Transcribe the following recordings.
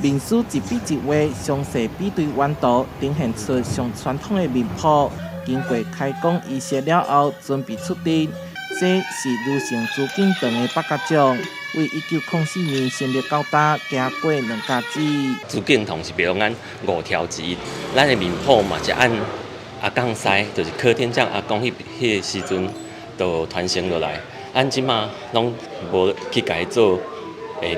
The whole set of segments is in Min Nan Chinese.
面師一筆一畫詳細比對原圖，呈現出上傳統的面譜。經過開工儀式了後，準備出陣。這是儒聖紫禁堂的八家將，為1904年成立到今，經過兩甲子。紫禁堂是比如咱五條之一，咱的面譜嘛是按阿公師，就是柯天將阿公彼彼个時陣就傳承落來。咱這馬攏無去共伊做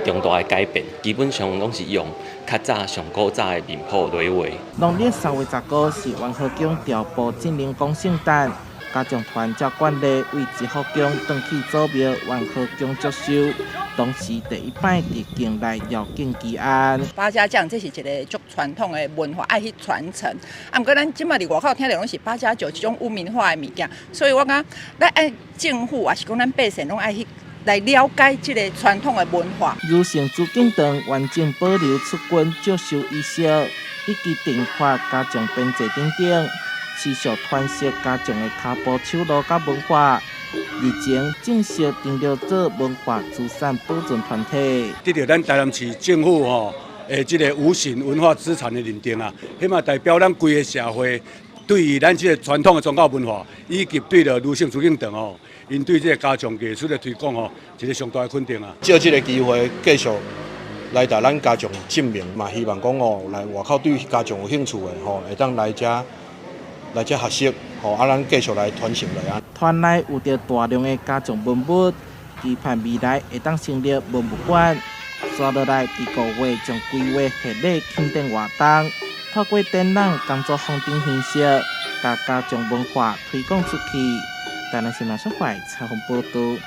重大的改變，基本上攏是用較早上古早的面譜來畫。農曆3月15是元和宮調布進靈宮聖誕。家將團照慣例為慈福宮轉去祖廟元和宮祝壽，當時第一擺佇宮內繞境祈安。八家將這是一个足傳統的文化，愛去傳承。啊，毋過咱這馬佇外口聽著攏是八家將這種污名化的物件，所以我感覺咱愛政府抑是講咱百姓攏愛去來了解這个傳統的文化。儒聖紫禁堂完整保留出軍祝壽儀式，以及殿法家將編制等等。持續傳承家將的跤步手路佮文化，日前正式登錄做文化資產保存團體。得著咱台南市政府吼，這个無形文化資產的認定啊，彼嘛代表咱規个社會對於咱這个傳統的宗教文化，以及對著儒聖紫禁堂吼，𪜶對這个家將藝術的推廣吼，一个上大的肯定啊。藉這个機會繼續來共咱家將證明，嘛希望講哦，來外口對家將有興趣的吼，會當來遮。來遮學習，吼啊，咱繼續來傳承落來。團內有著大量的家將文物，期盼未來會當成立文物館。紲落來佇5月將規劃賀禮慶典活動，透過展覽、工作坊等形式，共家將文化推廣出去。台南新聞協會採訪報導。